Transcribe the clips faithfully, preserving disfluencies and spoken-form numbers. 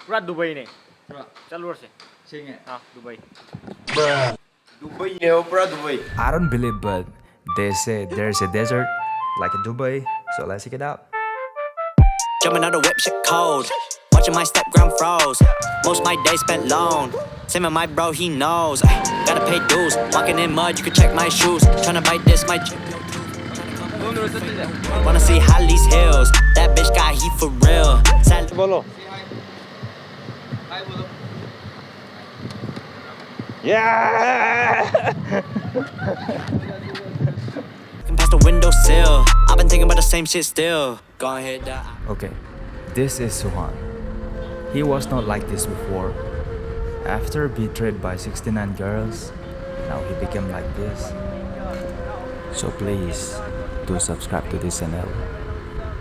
ꯄꯨꯔꯥ ꯗꯨꯕꯩꯅꯦ꯫ ꯄꯨꯔꯥ ꯆꯠꯂꯨꯔꯁꯦ꯫ ꯁꯦꯡꯉꯦ꯫ ꯑꯥ, Dubai. Dubai, you know, bro, Dubai. I don't believe, but they say there's a desert like Dubai, so let's check it out. Jumping out the whip, shit cold. Watching my step, ground froze. Most my days spent alone. Same with my bro, he knows. Ay, gotta pay dues. Walking in mud, you can check my shoes. Tryna bite this, my chick. Wanna see Holly's hills. That bitch got heat for real. Sal- बोलो। Looking past the windowsill. I've been thinking about the same shit still. Go ahead, die. Okay, this is Suhan. He was not like this before. After betrayed by sixty-nine girls, now he became like this. So please do subscribe to this channel.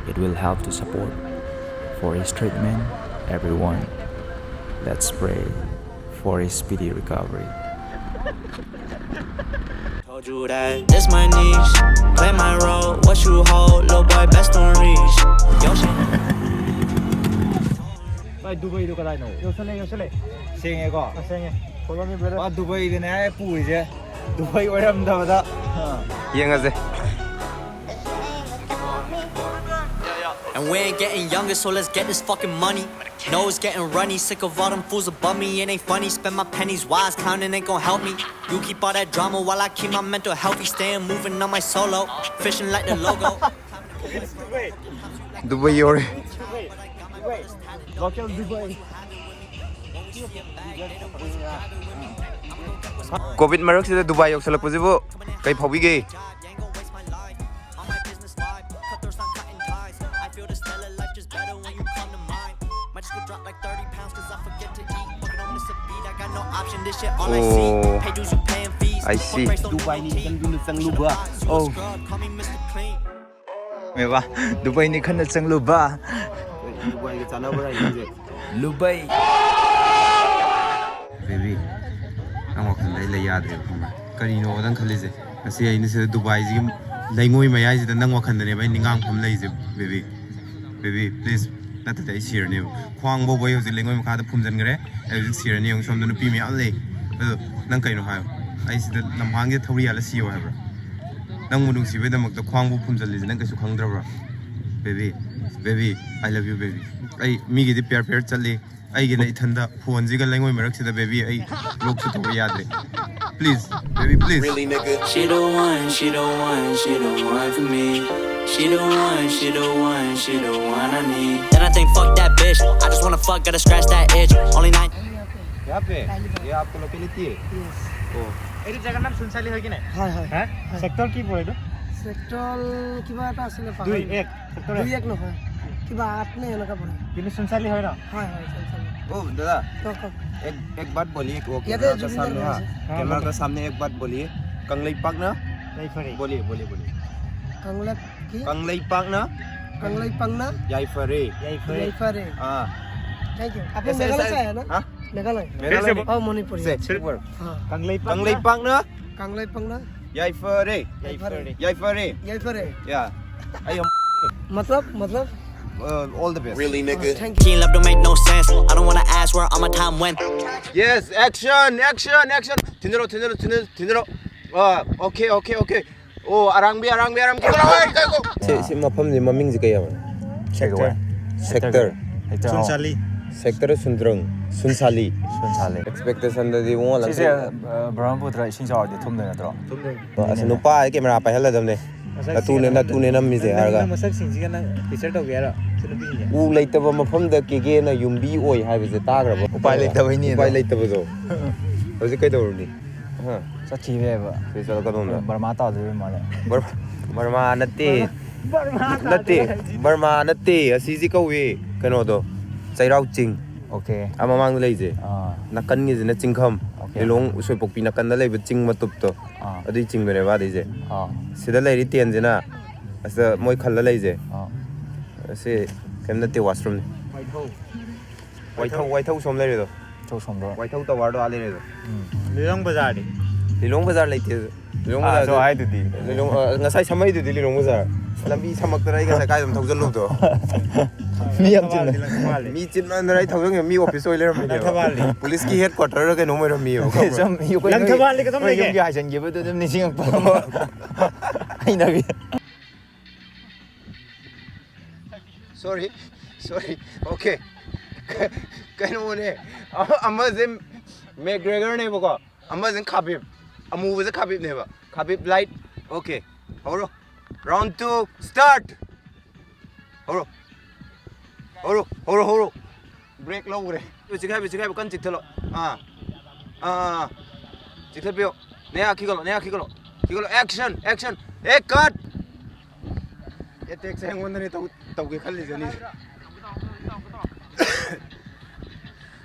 It will help to support for his treatment, everyone. Let's pray for his speedy recovery. Told you that this my niche. Play my role, what you hold, little boy, best on reach. Yo, shit. ꯚꯥꯏ, ꯗꯨꯕꯩꯗꯣ ꯀꯗꯥꯏꯅꯣ? ꯌꯧꯁꯜꯂꯦ, ꯌꯧꯁꯜꯂꯦ꯫ ꯁꯦꯡꯉꯦꯀꯣ? ꯑ, ꯁꯦꯡꯉꯦ꯫ Follow me, brother. ꯃꯥ ꯗꯨꯕꯩꯗꯅꯦ ꯑꯩ ꯄꯨꯔꯤꯁꯦ꯫ Dubai ꯑꯣꯏꯔꯝꯗꯕꯗ꯫ ꯌꯦꯡꯉꯁꯦ꯫ And we ain't getting younger, so let's get this fucking money. No, it's getting runny. Sick of all them fools above me, it ain't funny. Spend my pennies wise, clowning ain't gon' help me. You keep all that drama while I keep my mental healthy. Staying moving on my solo, fishing like the logo. Dubai ꯌꯧꯔꯦ꯫ ꯚꯥꯏ, ꯚꯥꯏ, local Dubai. COVID ꯃꯔꯛꯁꯤꯗ Dubai ꯌꯧꯁꯜꯂꯛꯄꯁꯤꯕꯨ ꯀꯩ ꯐꯥꯎꯕꯤꯒꯦ? Job, you ain't gon' waste my life. Cut through some cutting ties. I feel the stellar life just better when you come to mind. Might just go drop like thirty pounds 'cause I forget to eat. Fucking don't miss a beat. I got no option. This shit all I see. Oh, Pay dues, you paying fees. I see. Fuck race, don't need no team. ꯆꯪꯂꯨꯕ꯫ You a scrub, call me Mister Clean. ꯃꯦꯕꯥ, ꯗꯨꯕꯥꯏꯅꯤ ꯈꯟꯅ ꯆꯪꯂꯨꯕ꯫ ꯗꯨꯕꯥꯏꯒ ꯆꯥꯟꯅꯕ꯭ꯔꯥ ꯌꯦꯡꯁꯦ꯫ ꯂꯨꯕꯩ꯫ Baby, ꯅꯪ ꯋꯥꯈꯜꯗ ꯑꯩ ꯂꯩ ꯌꯥꯗ꯭ꯔꯦꯕ, ꯈꯪꯕ꯭ꯔꯥ? ꯀꯔꯤꯅꯣꯕ ꯅꯪ ꯈꯜꯂꯤꯁꯦ? ꯉꯁꯤ ꯑꯩꯅ ꯁꯤꯗ ꯗꯨꯕꯥꯏꯁꯤꯒꯤ ꯂꯩꯉꯣꯏ ꯃꯌꯥꯏꯁꯤꯗ ꯅꯪ ꯋꯥꯈꯜꯗꯅꯦꯕ ꯑꯩ ꯅꯤꯡꯉꯥꯡꯐꯝ ꯂꯩꯔꯤꯁꯦ, ꯕꯦꯕꯤ꯫ Baby, please꯫ ꯅꯠꯇ꯭ꯔꯗꯤ ꯑꯩ ꯁꯤꯔꯅꯦꯕ꯫ ꯈ꯭ꯋꯥꯡ ꯐꯥꯎꯕ ꯑꯩ ꯍꯧꯖꯤꯛ ꯂꯩꯉꯣꯏ ꯃꯈꯥꯗ ꯐꯨꯝꯖꯤꯟꯈ꯭ꯔꯦ꯫ ꯑꯩ ꯍꯧꯖꯤꯛ ꯁꯤꯔꯅꯤ꯫ ꯌꯦꯡꯉꯨ, ꯁꯣꯝꯗ ꯅꯨꯄꯤ ꯃꯌꯥꯝ ꯂꯩ꯫ ꯑꯗꯣ ꯅꯪ ꯀꯩꯅꯣ ꯍꯥꯏꯌꯣ, ꯑꯩ ꯁꯤꯗ ꯂꯝꯍꯥꯡꯁꯤꯗ ꯊꯧꯔꯤ ꯌꯥꯜꯂ ꯁꯤꯌꯣ ꯍꯥꯏꯕ꯭ꯔꯥ? ꯅꯪꯕꯨ ꯅꯨꯡꯁꯤꯕꯩꯗꯃꯛꯇ ꯈ꯭ꯋꯥꯡꯕꯨ ꯐꯨꯝꯖꯤꯜꯂꯤꯁꯦ ꯅꯪ ꯀꯩꯁꯨ ꯈꯪꯗ꯭ꯔꯕ꯭ꯔꯥ? Baby, baby, I love you, baby. ꯑꯩ ꯃꯤꯒꯤꯗꯤ ꯄꯤꯌꯔ ꯄꯤꯌꯔ ꯆꯠꯂꯤ, ꯑꯩꯒꯤꯅ ꯏꯊꯟꯗ ꯐꯣꯟꯁꯤꯒ ꯂꯩꯉꯣꯏ ꯃꯔꯛꯁꯤꯗ꯫ Baby, ꯑꯩ ꯂꯣꯛꯁꯨ ꯇꯧꯕ ꯌꯥꯗ꯭ꯔꯦ꯫ Please, baby, please. Really, nigga? She the one, she the one, she the one for me. She the one, she the one, she the one I need. Then I think, fuck that bitch. I just wanna fuck, gotta scratch that itch. Only nine. यहाँ पे? ये आपको locality है? Yes. ओ। এইটো জেগাৰ নাম চুনচালি হয় কি নাই? হয়, হয়। হা? হয়। ছেক্টৰ কি পৰে এইটো? ছেক্টৰ কিবা এটা আছিলে, দুই, পাহৰিলোঁ। এক। ছেক্টৰ দুই এক। এক নহয়, কিবা আঠ নে এনেকুৱা পৰে। কিন্তু চুনচালি হয় ন? হয়, হয়, চুনচালি। ओ दादा, কওক, কওক। एक एक बात बोलिए, वो ইয়াতে कैमरा का জুবিন গাৰ্গ सामने, हाँ, আছে। हाँ, कैमरा बोलो। का सामने एक बात बोलिए। कंगलेपाक ना? ꯌꯥꯏꯐꯔꯦ। बोलिए, बोलिए, बोलिए। कंगलेप কি? कंगलेपाक ना? कंगलेपाक ना? ꯌꯥꯏꯐꯔꯦ। ꯌꯥꯏꯐꯔꯦ। ꯌꯥꯏꯐꯔꯦ। हाँ। Thank you. आप लोग ऐसे, मेघालय ऐसे, से आए हैं ना? हाँ? मेघालय। मेघालय। से, ऊपर। हाँ। कंगलेपाक ना? कंगलेपाक ना? ꯌꯥꯏꯐꯔꯦ꯫ ꯌꯥꯏꯐꯔꯦ꯫ ꯌꯥꯏꯐꯔꯦ꯫ ꯌꯥꯏꯐꯔꯦ꯫ ꯌꯥ꯫ ꯑꯩ ꯌꯥꯝ मतलब, मतलब? ꯑ, all the best꯫ Really, nigga? Thank you. Teen love don't make no sense. I don't wanna ask where all my time went. Yes, action, action, action. ꯊꯤꯟꯖꯔꯣ, ꯊꯤꯟꯖꯔꯣ, ꯊꯤꯟꯖꯔꯣ, ꯊꯤꯟꯖꯔꯣ꯫ ꯑ, okay, okay, okay. ꯑꯣ, ꯑꯔꯥꯡꯕꯤ, ꯑꯔꯥꯡꯕꯤ, ꯑꯔꯥꯡꯕꯤ꯫ ꯁꯤ, ꯁꯤ ꯃꯐꯝꯁꯤ ꯃꯃꯤꯡꯁꯤ ꯀꯩ ꯍꯥꯏꯕ? ꯁꯦꯛꯇꯔ꯫ ꯁꯦꯛꯇꯔ꯫ ꯁꯦꯛꯇꯔ꯫ ꯁꯨꯟꯁꯥꯂꯤ꯫ ꯁꯦꯛꯇꯔ ꯁꯨꯟꯗ꯭ꯔꯪ꯫ ꯁꯨꯟꯁꯥꯂꯤ꯫ ꯁꯨꯟꯁꯥꯂꯤ꯫ ꯑꯦꯛꯁꯄꯦꯛꯇꯦꯁꯟꯗꯗꯤ ꯏꯕꯨꯡꯉꯣ ꯁꯤꯁꯦ, ꯂꯝꯁꯦ ꯑ, ꯕ꯭ꯔꯍ꯭ꯃꯄꯨꯇ꯭ꯔ ꯏꯁꯤꯡ ꯆꯥꯎꯔꯗꯤ ꯊꯨꯝꯗꯣꯏ ꯅꯠꯇ꯭ꯔꯣ? ꯑꯁ, ꯅꯨꯄꯥ ꯀꯦꯃꯦꯔꯥ ꯄꯥꯏꯍꯜꯂꯗꯕꯅꯦ꯫ ꯅꯇꯨꯅꯦ, ꯅꯇꯨꯅꯦ ꯅꯝꯃꯤꯁꯦ ꯍꯥꯏꯔꯒ꯫ ꯅꯪ ꯃꯁꯛꯁꯤꯡꯁꯤꯒ ꯅꯪ ꯄꯤꯛꯆꯔ ꯇꯧꯒꯦ ꯍꯥꯏꯔꯣ? ꯁꯤ ꯅꯨꯄꯤꯁꯤꯡꯁꯦ? ꯎ ꯂꯩꯇꯕ ꯃꯐꯝꯗ ꯀꯦꯒꯦꯅ ꯌꯨꯝꯕꯤ ꯑꯣꯏ ꯍꯥꯏꯕꯁꯦ ꯇꯥꯈ꯭ꯔꯕ? ꯎꯄꯥꯏ ꯂꯩꯇꯕꯩꯅꯦ ꯎꯄꯥꯏ ꯑꯗꯣ꯫ ꯂꯩꯇꯕꯗꯣ꯫ ꯍꯧꯖꯤꯛ ꯀꯩꯗꯧꯔꯨꯅꯤ? ꯍꯥ? ꯆꯠꯈꯤꯕ ꯌꯥꯏꯕ꯫ ꯁꯤ ꯆꯠꯂ ꯀꯗꯣꯝꯗ? ꯕꯔꯃꯥ ꯇꯥꯗꯣꯏꯕ ꯃꯥꯜꯂꯦ꯫ ꯕꯔ-, ꯕꯔꯃꯥ ꯅꯠꯇꯦ꯫ ꯕꯔꯃꯥ ꯅꯠꯇꯦ꯫ ꯇꯥꯗꯣꯏꯔꯦ ꯍꯥꯏꯁꯤꯗꯤ꯫ ꯕꯔꯃꯥ ꯅꯠꯇꯦ꯫ ꯑꯁꯤꯁꯤ ꯀꯧꯏ ꯀꯩꯅꯣꯗꯣ, ꯆꯩꯔꯥꯎ ꯆꯤꯡ꯫ ꯑꯣꯀꯦ꯫ ꯑꯥ, ꯃꯃꯥꯡꯗ ꯂꯩꯁꯦ꯫ ꯑꯥ꯫ ꯅꯥꯀꯟꯒꯤꯁꯤꯅ ꯆꯤꯡꯈꯝ꯫ ꯑꯣꯀꯦ꯫ ꯂꯤꯂꯣꯡ ꯎꯁꯣꯏꯄꯣꯛꯄꯤ ꯅꯥꯀꯟꯗ ꯂꯩꯕ ꯆꯤꯡ ꯃꯇꯨꯞꯇꯣ꯫ ꯑꯥ꯫ ꯑꯗꯨꯏ ꯆꯤꯡꯗꯨꯅꯦꯕ ꯑꯗꯩꯁꯦ꯫ ꯑꯥ꯫ ꯁꯤꯗ ꯂꯩꯔꯤ ꯇꯦꯟꯁꯤꯅ ꯑꯁꯤꯗ ꯃꯣꯏ ꯈꯜꯂ ꯂꯩꯁꯦ꯫ ꯑꯥ꯫ ꯑꯁꯤ ꯀꯩꯝ ꯅꯠꯇꯦ, ꯋꯥꯁꯔꯨꯝꯅꯤ꯫ ꯋꯥꯏꯊꯧ꯫ ꯋꯥꯏꯊꯧ, ꯋꯥꯏꯊꯧ ꯁꯣꯝ ꯂꯩꯔꯦꯗꯣ꯫ ꯋꯥꯏꯊꯧ ꯁꯣꯝꯗ꯫ ꯋꯥꯏꯊꯧ ꯇꯋꯥꯔꯗꯣ ꯑꯥ ꯂꯩꯔꯦꯗꯣ꯫ ꯎꯝ꯫ ꯂꯤꯂꯣꯡ ꯕꯖꯥꯔꯗꯤ? ꯂꯤꯂꯣꯡ ꯕꯖꯥꯔ ꯂꯩꯇꯦ꯫ ꯂꯤꯂꯣꯡ ꯑꯥ, ꯕꯖꯥꯔꯗꯤ ꯑꯗꯣ ꯍꯥꯏꯗꯨꯗꯤ꯫ ꯂꯤꯂꯣꯡ, ꯑ, ꯉꯁꯥꯏ ꯁꯝꯃꯩꯗꯨꯗꯤ ꯂꯤꯂꯣꯡ ꯕꯖꯥꯔ꯫ ꯂꯝꯕꯤ ꯁꯝꯃꯛꯇꯅ ꯑꯩ ꯉꯁꯥꯏ ꯀꯥꯏꯗ ꯊꯧꯖꯜꯂꯨꯕꯗꯣ? ꯃꯤ ꯌꯥꯝ ꯆꯤꯜꯂꯦ꯫ ꯃꯤ ꯆꯤꯟꯃꯟꯗꯅ ꯑꯩ ꯊꯧꯖꯟꯒꯦ, ꯃꯤ ꯑꯣꯐꯤꯁ ꯑꯣꯏ ꯂꯩꯔꯝꯃꯤꯅꯦꯕ꯫ ꯂꯪꯊꯕꯥꯜꯅꯤ꯫ ꯄꯨꯂꯤꯁꯀꯤ ꯍꯦꯗ ꯀ꯭ꯋꯥꯇꯔꯗ ꯀꯩꯅꯣꯝ ꯑꯣꯏꯔꯝꯃꯤꯕ, ꯈꯪꯕ꯭ꯔꯥ? ꯁꯨꯝ ꯑꯩꯈꯣꯏ ꯅꯣꯏ ꯂꯪꯊꯕꯥꯜꯅꯤ ꯀꯩꯗꯧ ꯅꯣꯏ ꯂꯩꯒꯦ? ꯌꯨꯝꯒꯤ ꯍꯥꯏꯖꯟꯈꯤꯕꯗꯨ ꯑꯗꯨꯝ ꯅꯤꯡꯁꯤꯡꯉꯛꯄ꯫ ꯍꯩꯅꯕꯤ꯫ Sorry, sorry. Okay. ꯀꯩꯅꯣꯅꯦ, ꯑꯃꯁꯦ ꯃꯦꯒ꯭ꯔꯦꯒꯔꯅꯦꯕꯀꯣ, ꯑꯃꯁꯦ ꯈꯥꯕꯤꯞ, ꯑꯃꯨꯕꯁꯦ ꯈꯥꯕꯤꯞꯅꯦꯕ꯫ ꯈꯥꯕꯤꯞ ꯂꯥꯏꯠ꯫ Okay, ꯍꯧꯔꯣ꯫ Round two, start. ꯍꯧꯔꯣ꯫ ꯍꯧꯔꯣ, ꯍꯧꯔꯣ, ꯍꯧꯔꯣ꯫ ꯕ꯭ꯔꯦꯛ ꯂꯧꯈ꯭ꯔꯦ꯫ ꯆꯤꯛꯈꯥꯏꯕ, ꯆꯤꯛꯈꯥꯏꯕ, ꯀꯟꯅ ꯆꯤꯛꯊꯠꯂꯣ꯫ ꯑꯥ꯫ ꯑꯥ, ꯑꯥ, ꯑꯥ꯫ ꯆꯤꯛꯊꯠꯄꯤꯌꯣ꯫ ꯅꯌꯥ ꯈꯤꯒꯠꯂꯣ, ꯅꯌꯥ ꯈꯤꯒꯠꯂꯣ꯫ ꯈꯤꯒꯠꯂꯣ, action, action. ꯑꯦ, cut! ꯑꯦꯇꯦꯛꯁꯦ ꯑꯩꯉꯣꯟꯗꯅꯦ ꯇꯧ-, ꯇꯧꯒꯦ ꯈꯜꯂꯤꯁꯦ ꯑꯅꯤꯁꯦ꯫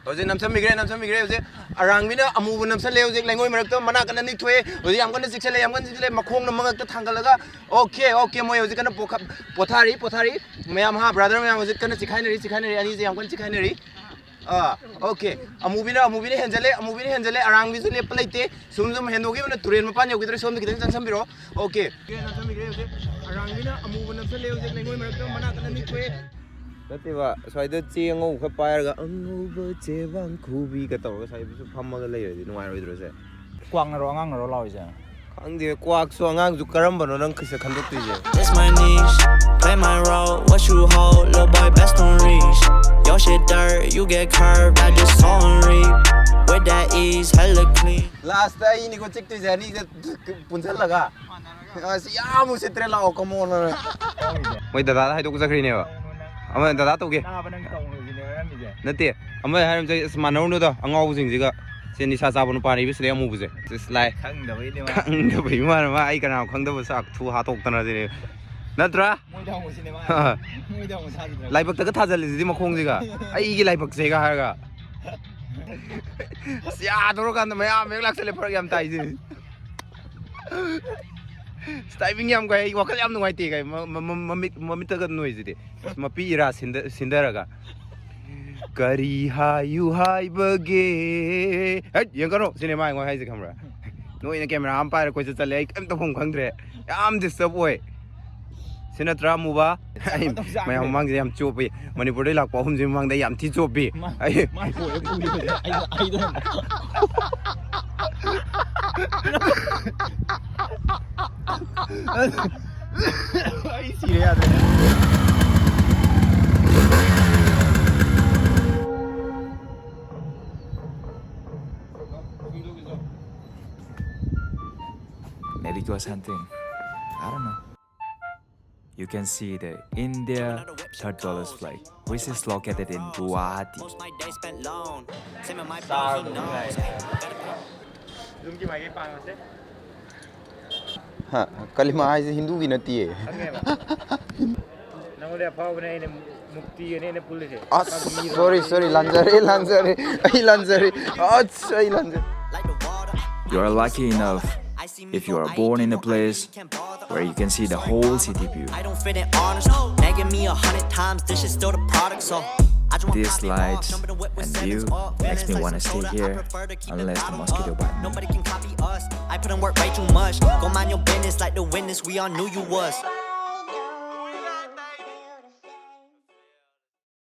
ꯍꯧꯖꯤꯛ ꯅꯝꯁꯟꯕꯤꯈ꯭ꯔꯦ, ꯅꯝꯁꯟꯕꯤꯈ꯭ꯔꯦ꯫ ꯍꯧꯖꯤꯛ ꯑꯔꯥꯡꯕꯤꯅ ꯑꯃꯨꯕ ꯅꯝꯁꯜꯂꯦ꯫ ꯍꯧꯖꯤꯛ ꯂꯩꯉꯣꯏ ꯃꯔꯛꯇ ꯃꯅꯥ ꯀꯟꯅ ꯅꯤꯛꯊꯣꯛꯑꯦ꯫ ꯍꯧꯖꯤꯛ ꯌꯥꯝ ꯀꯟꯅ ꯆꯤꯛꯁꯜꯂꯦ, ꯌꯥꯝ ꯀꯟꯅ ꯆꯤꯛꯁꯜꯂꯦ꯫ ꯃꯈꯣꯡꯅ ꯃꯉꯛꯇ ꯊꯥꯡꯒꯠꯂꯒ, okay, okay, ꯃꯣꯏ ꯍꯧꯖꯤꯛ ꯀꯟꯅ ꯄꯣꯈꯠ-, ꯄꯣꯊꯥꯔꯤ, ꯄꯣꯊꯥꯔꯤ꯫ ꯃꯌꯥꯝ, ꯍꯥ, brother ꯃꯌꯥꯝ ꯍꯧꯖꯤꯛ ꯀꯟꯅ ꯆꯤꯛꯈꯥꯏꯅꯔꯤ, ꯆꯤꯛꯈꯥꯏꯅꯔꯤ꯫ ꯑꯅꯤꯁꯦ ꯌꯥꯝ ꯀꯟꯅ ꯆꯤꯛꯈꯥꯏꯅꯔꯤ꯫ ꯑꯥ, okay. ꯑꯃꯨꯕꯤꯅ, ꯑꯃꯨꯕꯤꯅ ꯍꯦꯟꯖꯜꯂꯦ, ꯑꯃꯨꯕꯤꯅ ꯍꯦꯟꯖꯜꯂꯦ꯫ ꯑꯔꯥꯡꯕꯤꯁꯨ ꯂꯦꯞꯄ ꯂꯩꯇꯦ꯫ ꯁꯨꯝ ꯁꯨꯝ ꯍꯦꯟꯗꯣꯛꯈꯤꯕꯅ ꯇꯨꯔꯦꯜ ꯃꯄꯥꯟ ꯌꯧꯈꯤꯗ꯭ꯔꯦ꯫ ꯁꯣꯝꯗ ꯈꯤꯇꯪ ꯆꯪꯁꯟꯕꯤꯔꯣ꯫ Okay. ꯅꯝꯁꯟꯕꯤꯈ꯭ꯔꯦ ꯍꯧꯖꯤꯛ꯫ ꯑꯔꯥꯡꯕꯤꯅ ꯑꯃꯨꯕ ꯅꯝꯁꯜꯂꯦ ꯍꯧꯖꯤꯛ ꯂꯩꯉꯣꯏ ꯃꯔꯛꯇ ꯃꯅꯥ ꯀꯟꯅ ꯅꯤꯛꯊꯣꯛꯑꯦ꯫ ꯅꯠꯇꯦꯕ, ꯁ꯭ꯋꯥꯏꯗ ꯆꯦ ꯑꯉꯧꯕ ꯈꯔ ꯄꯥꯏꯔꯒ, "ꯑꯉꯧꯕ ꯆꯦꯕꯥꯡ ꯈꯨꯕꯤꯒ" ꯇꯧꯔꯒ ꯁ꯭ꯋꯥꯏꯗꯁꯨ ꯐꯝꯃꯒ ꯂꯩꯔꯗꯤ ꯅꯨꯡꯉꯥꯏꯔꯣꯏꯗ꯭ꯔꯣ ꯁꯦ? ꯀ꯭ꯋꯥꯛꯅꯔꯣ ꯑꯉꯥꯡꯅꯔꯣ ꯂꯥꯎꯔꯤꯁꯦ? ꯈꯪꯗꯦ, ꯀ꯭ꯋꯥꯛꯁꯨ ꯑꯉꯥꯡꯁꯨ ꯀꯔꯝꯕꯅꯣ ꯅꯪ ꯈꯤꯁ ꯈꯟꯗꯣꯛꯇꯣꯏꯁꯦ? This my niche, play my role, what you hold, little boy, best on reach. Your shit dirt, you get curved, I just saw and reap. With that ease, hella clean. Last ꯑꯩꯅꯤꯀꯣ ꯆꯤꯛꯇꯣꯏꯁꯦ, ꯑꯅꯤꯁꯦ ꯄꯨꯟꯁꯤꯜꯂꯒ꯫ ꯑꯁ, ꯌꯥꯝ ꯎꯁꯤꯠꯇ꯭ꯔꯦ, ꯂꯥꯛꯑꯣ, come on. ꯃꯣꯏ ꯗꯗꯥꯗ ꯍꯥꯏꯗꯣꯛꯆꯈ꯭ꯔꯤꯅꯦꯕ꯫ ꯑꯃꯅ ꯗꯗꯥ ꯇꯧꯒꯦ꯫ ꯅꯥꯕ ꯅꯪ ꯇꯧꯅꯨꯁꯤꯅꯦ ꯍꯥꯏꯔꯝꯃꯤꯁꯦ꯫ ꯅꯠꯇꯦ, ꯑꯃ ꯍꯥꯏꯔꯝꯁꯦ, ꯑꯁ, ꯃꯥꯟꯅꯧꯅꯨꯗ, ꯑꯉꯥꯎꯕꯁꯤꯡꯁꯤꯒ꯫ ꯁꯦ ꯅꯤꯁꯥ ꯆꯥꯕ ꯅꯨꯄꯥꯅꯤ, ꯏꯕꯦꯁ, ꯁꯤꯗꯩ ꯑꯃꯨꯕꯁꯦ꯫ ꯁꯤꯁ, ꯂꯥꯏ꯫ ꯈꯪꯗꯕꯩꯅꯦ ꯃꯥ꯫ ꯈꯪꯗꯕꯩ ꯃꯥꯅ ꯃꯥ ꯑꯩ ꯀꯅꯥ ꯈꯪꯗꯕ ꯆꯥꯛ ꯊꯨ ꯍꯥꯠꯇꯣꯛꯇꯅ ꯁꯤꯅꯦ꯫ ꯅꯠꯇ꯭ꯔꯥ? ꯃꯣꯏꯗ ꯍꯪꯉꯨꯁꯤꯅꯦ ꯃꯥ꯫ ꯃꯣꯏꯗ ꯍꯪꯉꯨ ꯁꯥꯈꯤꯗ꯭ꯔꯣ? ꯂꯥꯏꯕꯛꯇꯒ ꯊꯥꯖꯤꯜꯂꯤꯁꯤꯗꯤ ꯃꯈꯣꯡꯁꯤꯒ꯫ ꯑꯩꯒꯤ ꯂꯥꯏꯕꯛꯁꯦꯒ ꯍꯥꯏꯔꯒ꯫ ꯑꯁ, ꯌꯥꯗꯣꯔꯀꯥꯟꯗ ꯃꯌꯥꯝ ꯍꯦꯛ ꯂꯥꯛꯁꯜꯂꯦ, ꯐꯔꯛ ꯌꯥꯝ ꯇꯥꯏꯁꯦ꯫ ꯑꯁ, timing ꯌꯥꯝ ꯀꯥꯏ, ꯑꯩ ꯋꯥꯈꯜ ꯌꯥꯝ ꯅꯨꯡꯉꯥꯏꯇꯦ ꯀꯥꯏ, ꯃ-, ꯃ-, ꯃ-, ꯃꯃꯤꯠ, ꯃꯃꯤꯠꯇꯒ ꯅꯣꯏꯁꯤꯗꯤ꯫ ꯑꯁ, ꯃꯄꯤ ꯏꯔꯥ ꯁꯤꯟꯗ-, ꯁꯤꯟꯗꯔꯒ꯫ "ꯀꯔꯤ ꯍꯥꯏꯌꯨ ꯍꯥꯏꯕꯒꯦ?" ꯍꯩꯠ, ꯌꯦꯡꯀꯅꯨ, ꯁꯤꯅꯦ ꯃꯥ ꯑꯩꯉꯣꯟꯗ ꯍꯥꯏꯁꯦ, ꯈꯪꯕ꯭ꯔꯥ? ꯅꯣꯏꯅ camera ꯑꯃ ꯄꯥꯏꯔ ꯀꯣꯏꯆꯠ ꯆꯠꯂꯦ, ꯑꯩ ꯀꯩꯝ ꯇꯧꯐꯝ ꯈꯪꯗ꯭ꯔꯦ, ꯌꯥꯝ disturb ꯑꯣꯏ꯫ ꯁꯤ ꯅꯠꯇ꯭ꯔꯥ ꯑꯃꯨꯕ? ꯑꯩ ꯃꯌꯥꯝ ꯃꯃꯥꯡꯁꯤꯗ ꯌꯥꯝ ꯆꯣꯞꯄꯤ꯫ ꯃꯅꯤꯄꯨꯔꯗꯩ ꯂꯥꯛꯄ ꯑꯍꯨꯝꯁꯤ ꯃꯃꯥꯡꯗ ꯌꯥꯝ ꯊꯤ ꯆꯣꯞꯄꯤ꯫ ꯑꯩ ꯑꯩ ꯁꯤꯔꯦ, ꯌꯥꯗ꯭ꯔꯦ꯫ Maybe it was hunting. I don't know. You can see the India third tallest flag, which is located in Guwahati. ꯀꯂꯤꯃꯥ ꯍꯥꯏꯁꯦ ꯍꯤꯟꯗꯨꯒꯤ ꯅꯠꯇꯤꯌꯦ꯫ ꯅꯉꯣꯟꯗ ꯑꯐꯥꯎꯕꯅꯦ ꯑꯩꯅ ꯃꯨꯛꯇꯤꯒꯅꯦ ꯑꯩꯅ ꯄꯨꯜꯂꯤꯁꯦ꯫ ꯑꯁ, sorry, sorry, ꯂꯥꯟꯖꯔꯦ, ꯂꯥꯟꯖꯔꯦ, ꯑꯩ ꯂꯥꯟꯖꯔꯦ꯫ ꯑꯁ, ꯑꯩ ꯂꯥꯟꯖꯔꯦ꯫ You're lucky enough if you are born in a place where you can see the whole city view. I don't fit in honors. Nagging me a hundred times, this is still the product. So I just want These lights and view makes me wanna stay here unless the mosquito bite me. Nobody can copy us. I put in work way too much. Go mind your business like the witness we all knew you was.